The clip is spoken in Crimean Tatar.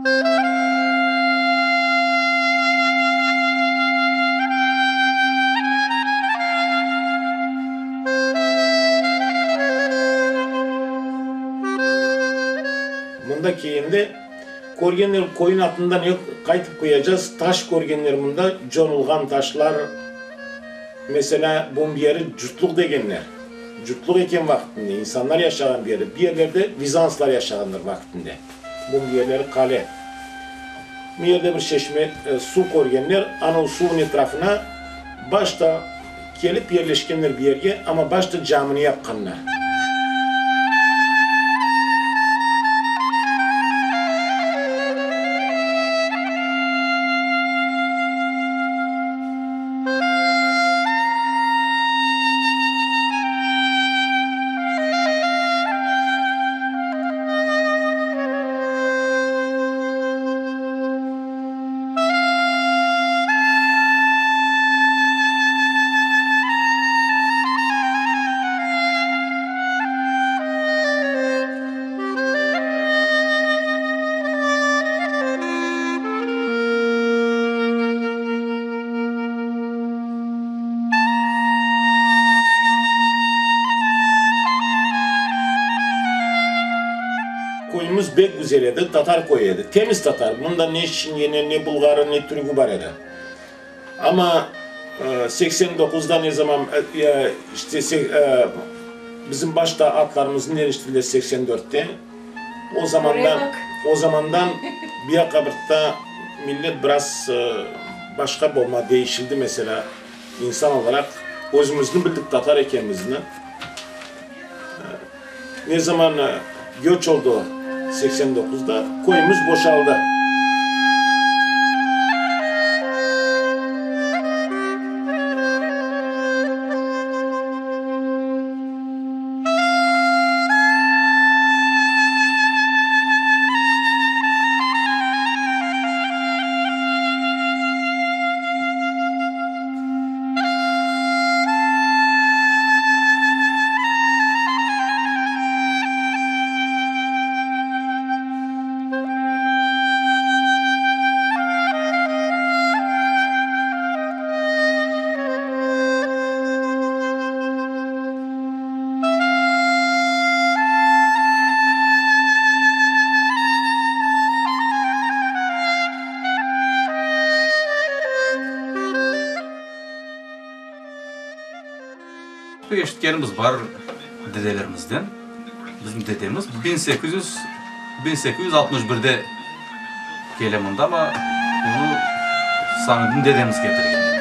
Mında kelgende, körgenler köyün atından yoq, qaytıp qoyacaz, taş körgenler mında, conulğan taşlar, meselâ, bu yeri Cutluq degenler. Cutluq eken vaqtında, insanlar yaşağan bir yeri. Bir yerlerde vizanslar yaşağandır vaqtında. Bu yerleri qale. Bu yerde bir çeşme, suv körgenler, ana o suvnıñ etrafına başta kelip yerleşkenler bir yerge, amma başta camini yapqanlar. Köyümiz bek güzel edi, tatar köyü edi, temiz tatar, mında ne çingene, ne bulğarı, ne türkü bar edi. Amma 89-da ne zaman, işte, bizim başta adlarımıznı deñiştirdiler 84-te, o zamandan, o zamandan Biyaqabırtta millet biraz başqa bolma, değişildi, meselâ, insan olaraq özümizni bildik tatar ekenimizni. Ne zaman göç oldu 89-da, köyümiz boşaldı. Eşitkenimiz bar dedelerimizden, bizim dedemiz 1800, 1861-de kele mında, amma onı Samedin dedemiz ketirgen.